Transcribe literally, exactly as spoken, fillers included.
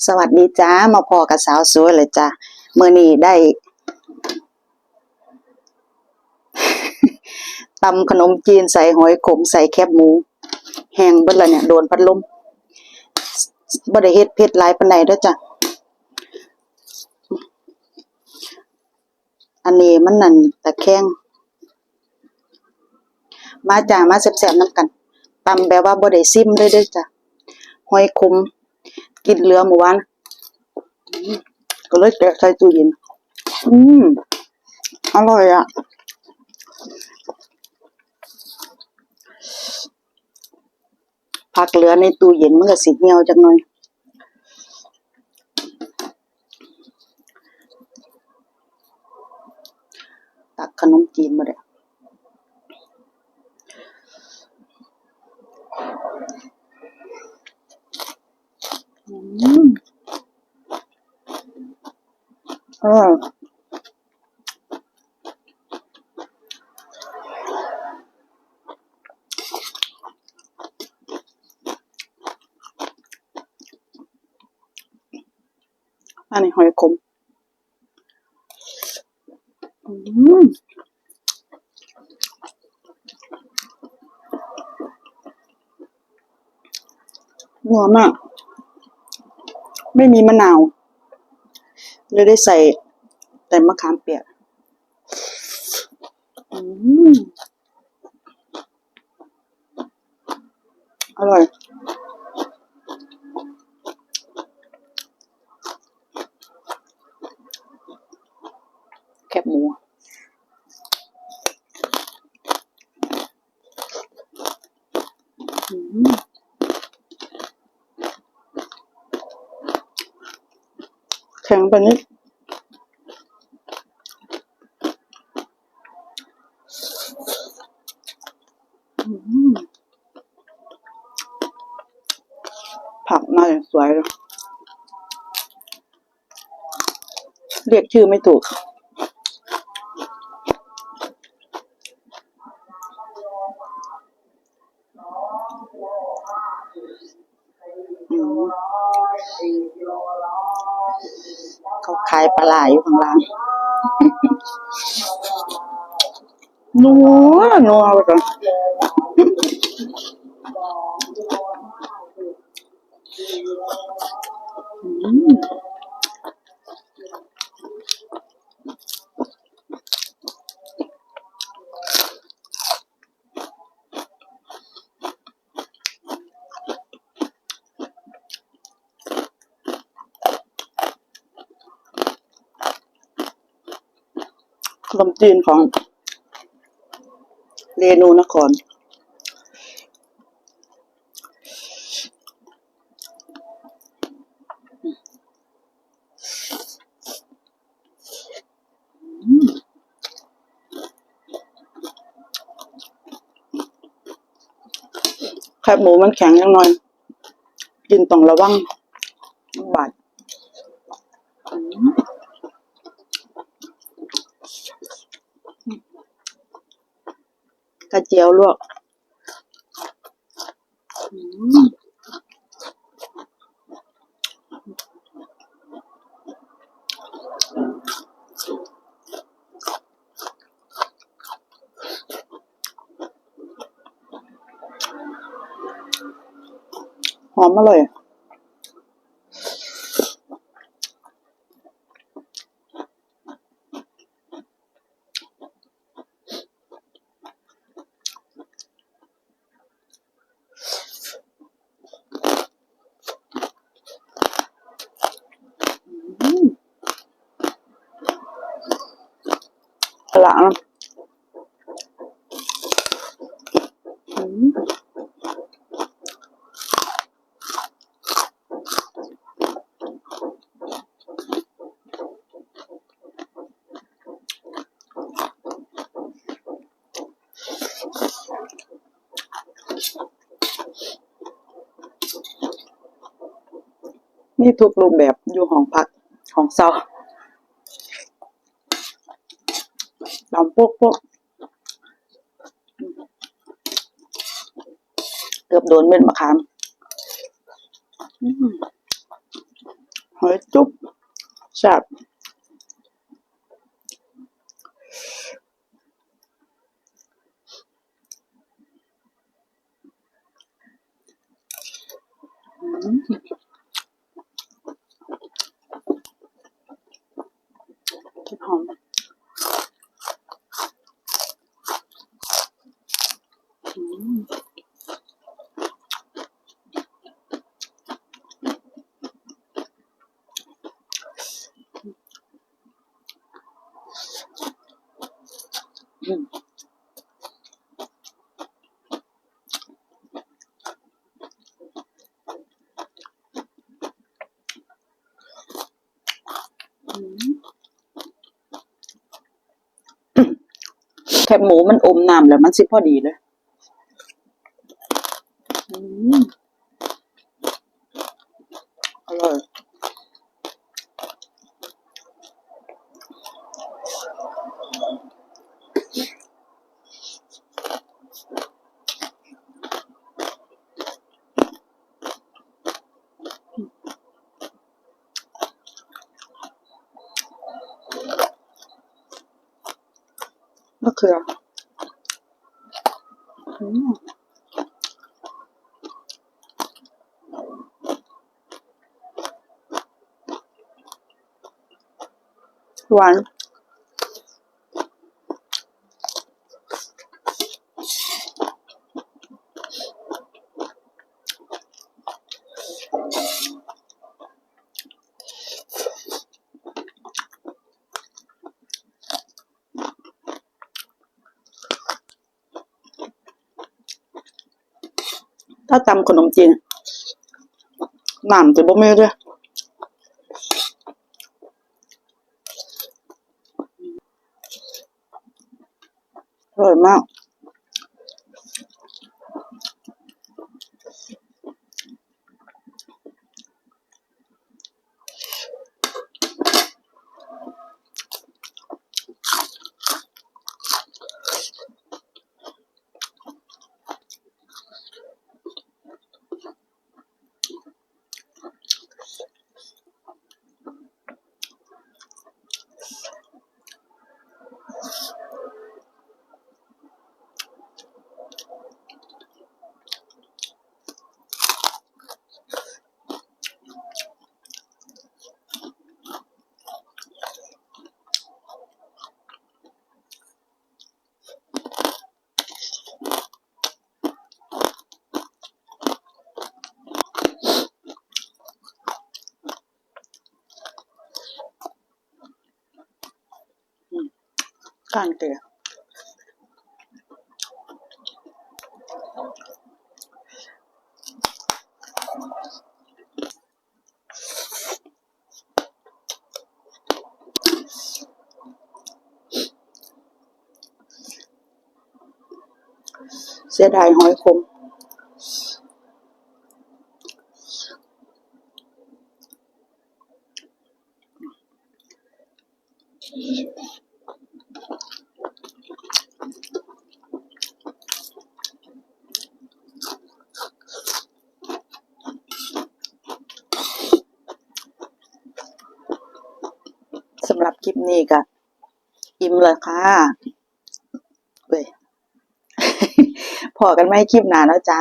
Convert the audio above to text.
สวัสดีจ้า มาพ้อกับสาวสวยเลยจ้า มื้อนี้ได้ ตำขนมจีนใส่หอยขมใส่แคบหมู แห้งเบิดแล้วเนี่ย โดนพัดลม บ่ได้เฮ็ดเผ็ดหลายปานใดเด้อจ้ะ อันนี้มันนั่นตะแคง มาจ้า มาแซ่บๆนำกัน ตำแบบว่าบ่ได้ซิมเลยเด้อจ้ะ หอยขม กินเหลือมื้อวาน อืม ก็เลยแกะใส่ตู้เย็น อืม อร่อยอ่ะ ผักเหลือในตู้เย็นมันก็สิเหี่ยวจักหน่อย ตักขนมจีนมาเลย อืม อร่อย อันนี้หอยขม อืม นัวมาก ไม่มีมะนาว เลยได้ใส่แต่มะขามเปียก อืม อร่อย แคบหมู อืม แข็งไปนิด อืม ผักมาอย่างสวยเลย เรียกชื่อไม่ถูก อืม เขาขายปลาร้าอยู่ข้างล่าง นัว นัวไปก่อน อืม ขนมจีนของเรนูนคร อืม แคบหมูมันแข็งจักหน่อย กินต้องระวัง บาด อืม กระเจียวลวก อืม หอมอร่อย อืม ปลาร้า อืม มีทุกรูปแบบอยู่ห้องพัก ห้องเช่า ตำโป๊กๆ เกือบโดนเม็ดมะขาม อืม หอยจุ๊บ แซ่บ อืม ต้นหอม อืม อืม อืม แคบหมูมันอมน้ำแล้วมันสิพอดีเลย อืม อร่อย มะเขือ อืม หวาน ถ้าตำขนมจีน น้ำจะบ่มีเด้อ อร่อยมาก อืม ก้านเกลือ เสียดายหอยขม สำหรับคลิปนี้ก็อิ่มแล้วค่ะ เว้ย พ้อกันใหม่คลิปหน้าเนาะจ้า